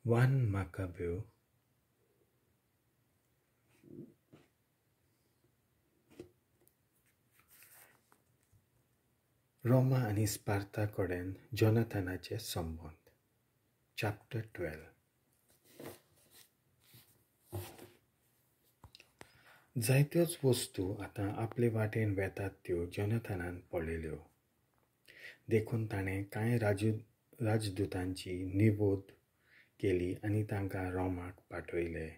1 Maccabees Roma आनी Sparta कडेन जोनाथनाचे संबंद. चॅप्टर 12. जायत्योच वस्तू आतां आपले वाटेन वेतात त्यो जोनाथनान पळयल्यो. देखून ताणें कांय राजदूतांची निवोद केली आनी तांकां रोमाक पाठयले.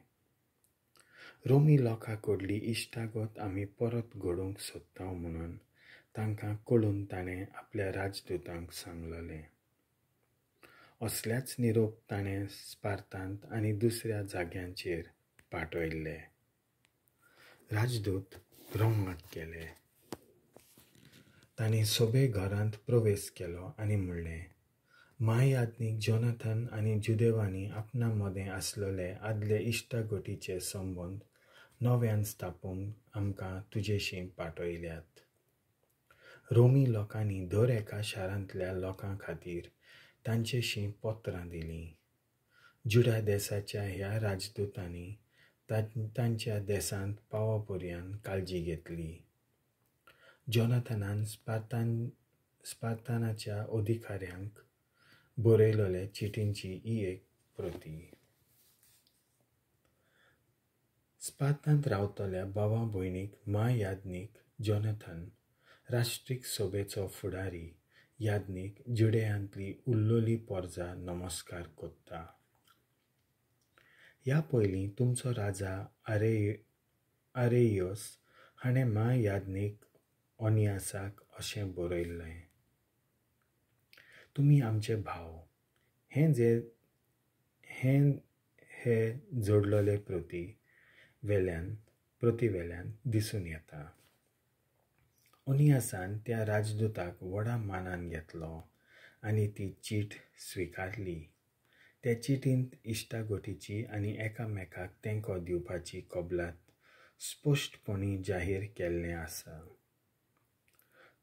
रोमी लोकां कडली इश्टागत आमी परत घडोवंक सोदता म्हणून तांकां कळून ताणें आपल्या राजदूतांक सांगलेलें. असल्याच निरोप ताणें स्पार्तांत आनी दुसऱ्या जाग्यांचेर पाठयल्ले. राजदूत रोमाक गेले. तांणी सोबे घरांत प्रवेश केलो आनी म्हणलें, म्हायाज्ञीक जोनाथन आनी जुदेवांनी आपणा मदें आसलेले आदले इश्टागतीचे संबंद नव्यान स्थापूंक आमकां तुजेशीं पाठयल्यात. रोमी लोकांनी दर एका शारांतल्या लोकां खातीर तांचेशीं पत्रां दिलीं. जुडा देसाच्या ह्या राजदूतांनी तांच्या देसांत पावो पर्यंत काळजी घेतली. जोनाथनान स्पार्तानाच्या अधिकाऱ्यांक बरयलेले चिटींची ही एक प्रती. स्पार्तांत रावतल्या भावा भयणीक म्हायाज्ञीक जोनाथन, राष्ट्रीक सभेचो फुडारी याज्ञीक, जुडेयांतली उल्लोली पोरजा नमस्कार कोत्ता. ह्या पयलीं तुमचो राजा आरेयस हाणें म्हायाज्ञीक ओनियासाक अशें बरयल्लें, तुमी आमचे भाव. हें हे जोडलेले प्रती वेल्यान दिसून येता. ओनियासान त्या राजदूताक व्हडा मानान घेतलो आनी ती चीट स्विकारली. त्या चिटींत इश्टागतीची आनी एकामेकाक तेंको दिवपाची कबलात स्पश्टपणी जाहीर केल्लें आसा.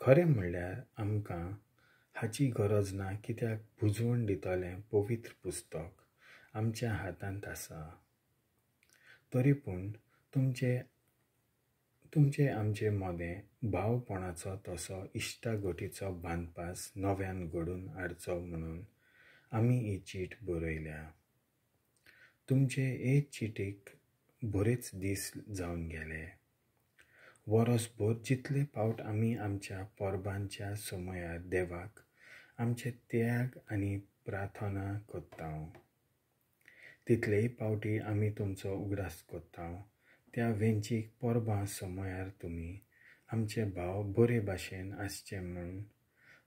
खरें म्हणल्यार आमकां हाची गरज ना, कित्याक भुजवण दितलें पवित्र पुस्तक आमच्या हातांत आसा. तरी पूण तुमचे आमचे मदें भावपणाचो तसो इश्टागतीचो बांदपास नव्यान घडून हाडचो म्हणून आमी ही चीट बरयल्या. तुमचे हे चिटीक बरेच दीस जावन गेले. वरसभर जितले फावट आमी आमच्या परबांच्या समयार देवाक आमचे त्याग आनी प्रार्थना करता, तितलेय फावटी आमी तुमचो उगडास करता. त्या वेंचीक परबां समयार तुमी आमचे भाव बरे भाशेन आसचे म्हूण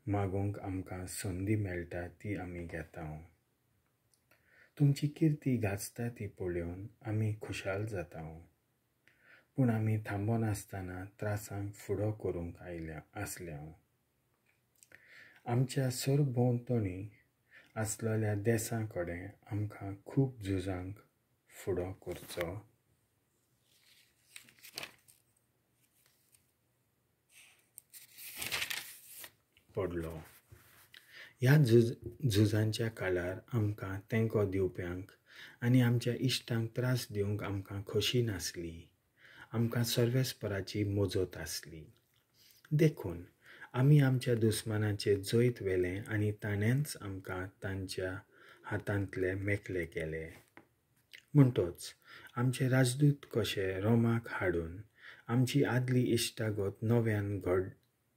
मागूंक आमकां संदी मेळटा ती आमी घेता. तुमची किर्ती गाजता ती पळोवन आमी खुशाल जाता, पूण आमी थांबनासतना त्रासांक फुडो करूंक आसल्या. आमच्या सरभोंवतणी आसलेल्या देसां कडेन आमकां खूब झुजांक फुडो करचो पडलो. ह्या झुजांच्या काळार आमकां तेंको दिवप्यांक आनी आमच्या इश्टांक त्रास दिवंक आमकां खोशी नासली. आमकां सर्वेस्पराची मजत आसली. देखून आमी आमच्या दुस्मानाचेर जैत व्हेलें आनी ताणेंच आमकां तांच्या हातांतले मेकळे केले. म्हणटच आमचे राजदूत कशे रोमाक हाडून आमची आदली इश्टागत नव्यान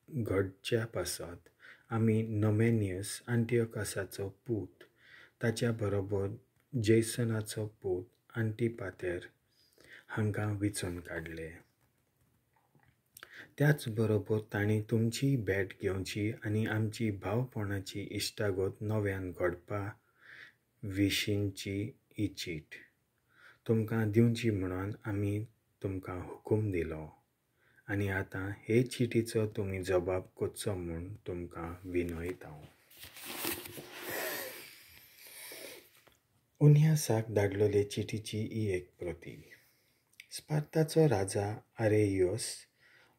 घडच्या पासत आमी नोमेनियस आंटियोकसाचो पूत, ताच्या बरोबर जेसनाचो पूत आंटीपातेर हांकां विचून काडले. त्याच बरोबर तांणी तुमची भेट घेवची आनी आमची भावपणाची इश्टागत नव्यान घडपा विशींची ही चीट तुमकां दिवची म्हणून आमी तुमकां हुकूम दिलो. आनी आतां हे चिटीचो तुमी जबाब करचो म्हूण तुमकां विनयता. ओनियासाक धाडलेले चिटीची ही एक प्रती. स्पार्ताचो राजा आरेयस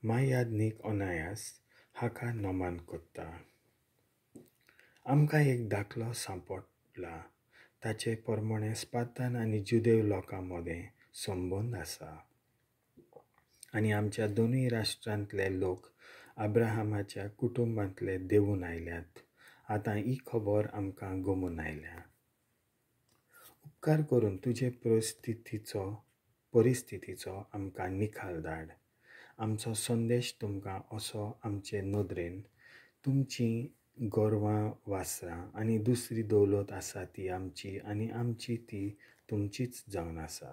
म्हायाज्ञीक ओनायास हाका नमन करता. आमकां एक दाखलो सांपडला ताचे प्रमाणें स्पार्तान आनी जुदेव लोकां मदें संबंद आसा आनी आमच्या दोनूय राष्ट्रांतले लोक अब्राहमाच्या कुटुंबांतले देवून आयल्यात. आतां ही खबर आमकां गमून आयल्या. उपकार करून तुजे परिस्थितीचो आमकां निकाल धाड. आमचो संदेश तुमकां असो आमचे नदरेन तुमची गोरवां वासरां आनी दुसरी दौलत आसा ती आमची आनी आमची ती तुमचीच जावन आसा.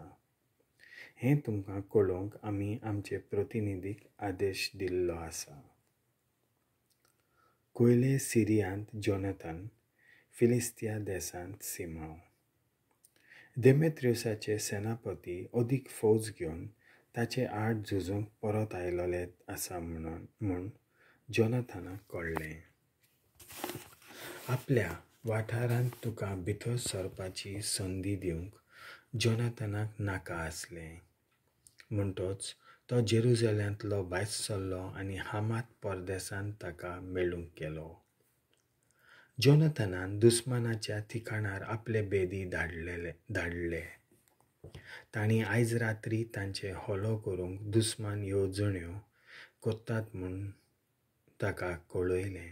हें तुमकां कळोवंक आमी आमचे प्रतिनिधीक आदेश दिल्लो आसा. कोयले सिरियांत जोनाथन, फिलिस्तिया देशांत सिमांव. देमेत्रियुसाचे सेनापती अदीक फौज घेवन ताचे आड झुजूंक परत आयलोले आसा म्हूण जोनाथनाक कळ्ळें. आपल्या वाठारांत तुका भितर सरपाची संदी दिवंक जोनाथनाक नाका आसलें. म्हणटच तो जेरुजाल्यांतलो भायर सरलो आनी हामात परदेसांत ताका मेळूंक गेलो. जोनाथनान दुस्मानाच्या ठिकाणार आपले बेदी धाडले. तांणी आयज रात्री तांचे हल्लो करूंक दुस्मान येवजण्यो करतात म्हूण ताका कळयलें.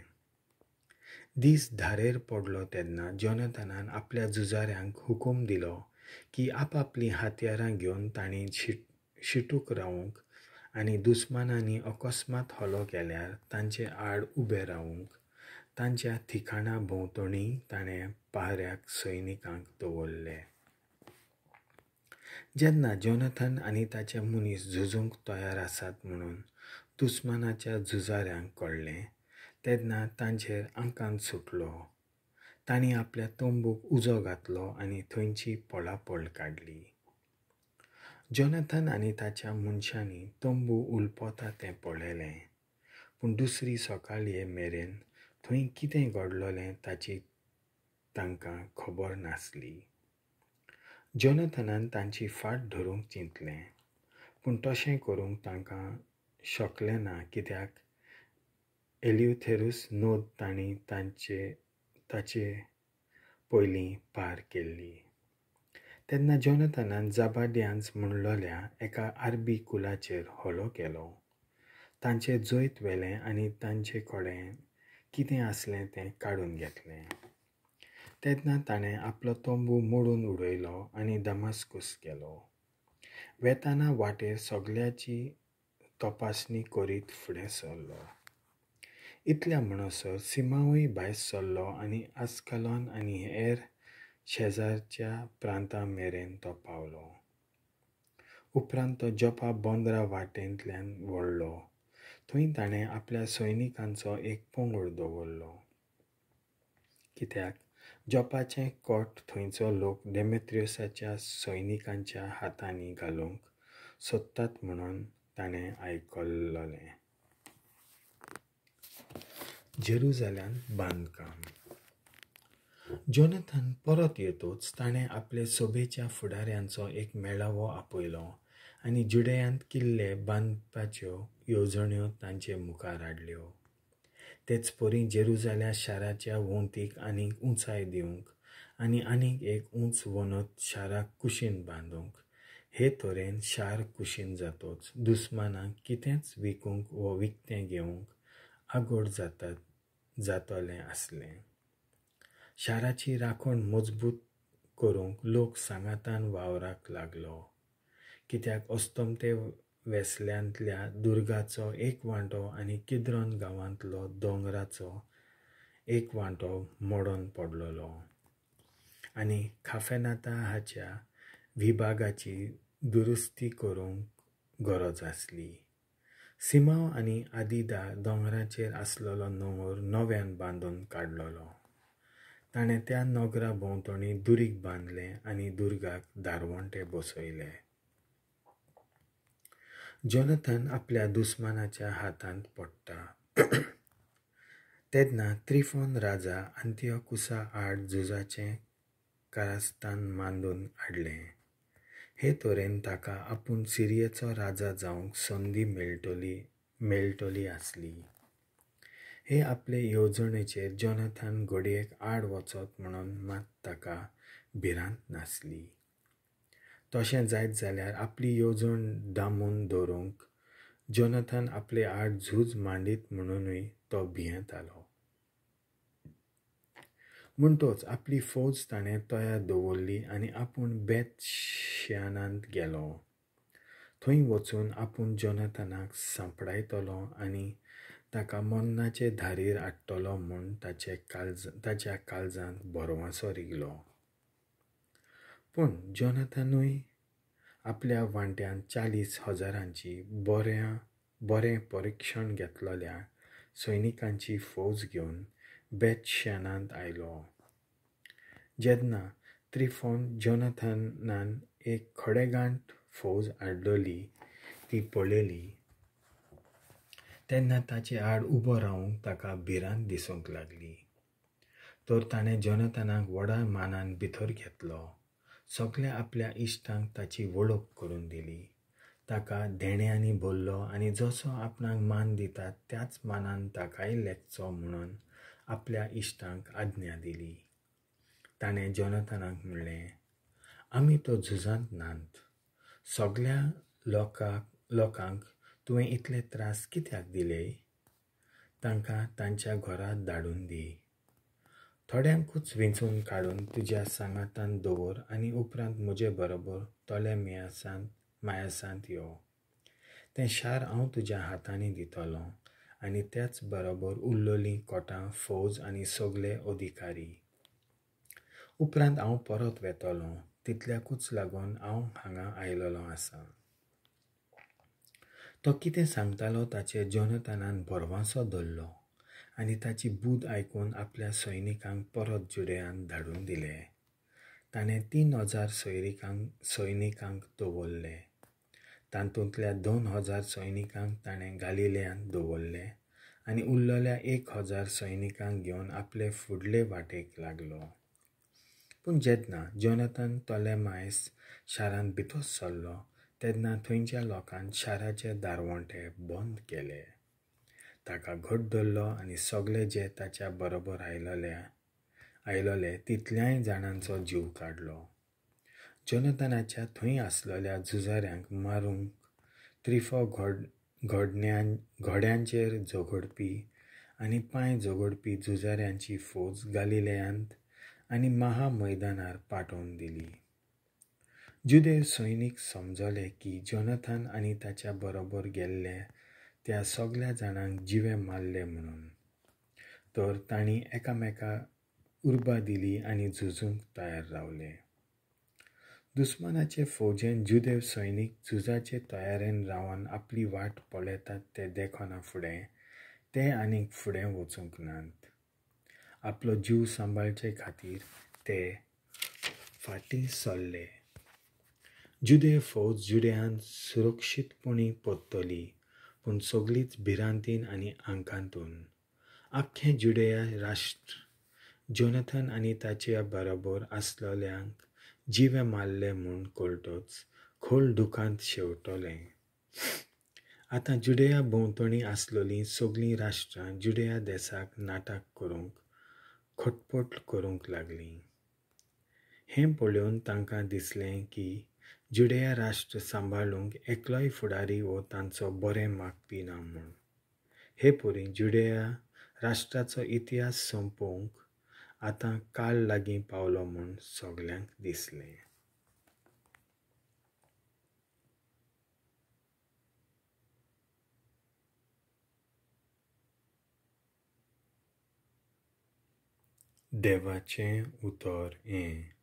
दीस धारेर पडलो तेन्ना जोनाथनान आपल्या झुजाऱ्यांक हुकूम दिलो की आपापलीं हत्यारां घेवन तांणी शिटूक रावूंक आनी दुस्मानांनी अकस्मात हल्लो केल्यार तांचे आड उबे रावूंक तांच्या ठिकाणा भोंवतणी ताणें पहाऱ्याक सैनिकांक दवरले. जेन्ना जोनाथन आनी ताचे मनीस झुजूंक तयार आसात म्हणून दुस्मानाच्या झुजाऱ्यांक कळ्ळें तेन्ना तांचेर आंकांत सुटलो. तांणी आपल्या तंबूक उजो घातलो आनी थंयची पळापळ काडली. जोनाथन आनी ताच्या मनशांनी तंबू उलपता तें पळयलें, पूण दुसरी सकाळये मेरेन थंय कितें घडलोलें ताची तांकां खबर नासली. जोनाथनान तांची फाट धरूंक चिंतलें, पूण तशें करूंक तांकां शकलें ना कित्याक एल्युथेरूस नोद तांणी ताचे पयलीं पार केल्ली. तेन्ना जोनाथनान जाबाड्यांस म्हणलोल्या एका आरबी कुलाचेर हल्लो केलो. तांचें जैत व्हेलें आनी तांचे कडेन कितें आसलें तें काडून घेतलें. तेन्ना ताणें आपलो तंबू मोडून उडयलो आनी दमास्कूस गेलो. वेताना वाटेर सगळ्याची तपासणी करीत फुडें सरलो. इतल्या म्हणसर सिमांवूय भायर सरलो आनी आस्कलॉन आनी हेर शेजारच्या प्रांता मेरेन तो पावलो. उपरांत तो जॉपा बंदरा वाटेंतल्यान वळ्ळो. थंय ताणें आपल्या सैनिकांचो एक पंगड दवरलो, कित्याक जॉपाचें कोट थंयचो लोक देमेत्रियुसाच्या सैनिकांच्या हातांनी घालूंक सोदतात म्हणून ताणें आयकल्लें. जेरुजाल्यांत बांदकाम. जोनाथन परत येतोच ताणें आपले सभेच्या फुडाऱ्यांचो एक मेळावो आपयलो आनी जुडेयांत किल्ले बांदपाच्यो येवजण्यो तांचे मुखार हाडल्यो. तेच परी जेरुजाल्या शाराच्या वण्टीक आनीक उंचाय दिवंक आनी आनीक एक उंच वणत शाराक कुशीन बांदूंक, हे तरेन शार कुशीन जातोच दुस्मानाक कितेंच विकूंक वो विकतें घेवंक आगोड जातलें आसलें. शाराची राखण मजबूत करूंक लोक सांगातान वावराक लागलो, कित्याक अस्तमते वेसल्यांतल्या दुर्गाचो एक वांटो आनी किद्रोन गांवांतलो दोंगराचो एक वांटो मोडून पडलेलो आनी खाफेनाता हाच्या विभागाची दुरुस्ती करूंक गरज आसली. सिमांव आनी आदिदा दोंगराचेर आसलेलो नोंगर नव्यान बांदून काडलेलो. ताणें त्या नगरा भोंवतणी दुरीग बांदलें आनी दुर्गाक दारवंटे बसयले. जोनाथन आपल्या दुस्मानाच्या हातांत पडटा तेन्ना त्रिफोन राजा अंतियोकुसा आड झुजाचें कारस्थान मांडून हाडलें. हे तरेन ताका आपूण सिरियेचो राजा जावंक संदी मेळटली आसली. हे आपले येवजणेचेर जोनाथन घडयेक आड वचत म्हणून मात ताका भिरांत नासली. तशें जायत जाल्यार आपली येवजण दामून दवरूंक जोनाथन आपले आड झूज मांडीत म्हणूनय तो भियेतालो. म्हणटोच आपली फौज ताणें तयार दवरली आनी आपूण बेतशानांत गेलो. थंय वचून आपूण जोनाथनाक सांपडायतलो आनी ताका मरणाचे धारीर हाडटलो म्हूण ताच्या काळजांत भरवंसो रिगलो. पूण जोनाथनूय आपल्या वांट्यान 40,000 बरें परिक्षण घेतलेल्या सैनिकांची फौज घेवन बेतशानांत आयलो. जेन्ना त्रिफोन जोनाथनान एक खडेगांठ फौज हाडलेली ती पळयली तेन्ना ताचे आड उबो रावंक ताका भिरांत दिसूंक लागली. तर ताणें जोनाथनाक व्हडा मानान भितर घेतलो. सगल्या आपल्या इश्टांक ताची वळख करून दिली. ताका धेण्यांनी भरलो आनी जसो आपणाक मान दितात त्याच मानान ताकाय लेखचो म्हणून आपल्या इश्टांक आज्ञा दिली. ताणें जोनाथनाक म्हणलें, आमी तो झुजांत नात. सगल्या लोकांक तुवें इतले त्रास कित्याक दिले? तांकां तांच्या घरांत धाडून दी. थोड्यांकूच वेंचून काडून तुज्या सांगातान दवर आनी उपरांत म्हजे बरोबर तोले मायासांत यो. तें शार हांव तुज्या हातांनी दितलो आनी त्याच बरोबर उरलेलीं कोटां, फौज आनी सगले अधिकारी. उपरांत हांव परत वेतलो. तितल्याकूच लागून हांव हांगा आयलेलो आसा. तो कितें सांगतालो ताचेर जोनाथनान भरवंसो धरलो आनी ताची बूद आयकून आपल्या सैनिकांक परत जुडेयांत धाडून दिले. ताणें 3,000 सैनिकांक दवरले. तातूंतल्या 2,000 सैनिकांक ताणें गालिलेयांत दवरले आनी उरलेल्या 1,000 सैनिकांक घेवन आपले फुडले वाटेक लागलो. पूण जेन्ना जोनाथन तोलेमायस शारांत भितर सरलो तेन्ना थंयच्या लोकान शाराचे दारवंटे बंद केले. ताका घट धरलो आनी सगले जे ताच्या बरोबर आयलेले तितल्याय जाणांचो जीव काडलो. जोनाथनाच्या थंय आसलेल्या झुजाऱ्यांक मारूंक त्रिफो घोड्यांचेर झगडपी आनी पांय झगडपी झुजाऱ्यांची फौज गालिलेयांत आनी महा मैदानार पाठोवन दिली. जुदेव सैनीक समजले की जोनाथन आनी ताच्या बरोबर गेल्ले त्या सगल्या जाणांक जिवे मारले म्हणून, तर तांणी एकामेकाक उर्बा दिली आनी झुजूंक तयार रावले. दुस्मानाचे फौजेन जुदेव सैनीक झुजाचे तयारेन रावन आपली वाट पळयतात ते देखना फुडें ते आनीक फुडें वचूंक नात. आपलो जीव सांबाळचे खातीर ते फाटीं सरले. जुदेव फौज जुडेयांत सुरक्षीतपणी परतली, पूण सगलीच भिरांतीन आनी आंकांतून. आख्खें जुडेया राष्ट्र जोनाथन आनी ताच्या बरोबर आसलेल्यांक जिवे मारले म्हूण कळटच खोल दुखांत शेवटलें. आतां जुडेया भोंवतणी आसलेलीं सगलीं राष्ट्रां जुडेया देसाक नाटक करूंक खटपट करूंक लागलीं. हें पळोवन तांकां दिसलें की जुडेया राष्ट्र सांबाळूंक एकलोय फुडारी वो तांचो बरें मागपी ना म्हूण. हे परी जुडेया राष्ट्राचो इतिहास सोंपोवंक आतां काळ लागीं पावलो म्हूण सगल्यांक दिसलें. देवाचें उतर हें.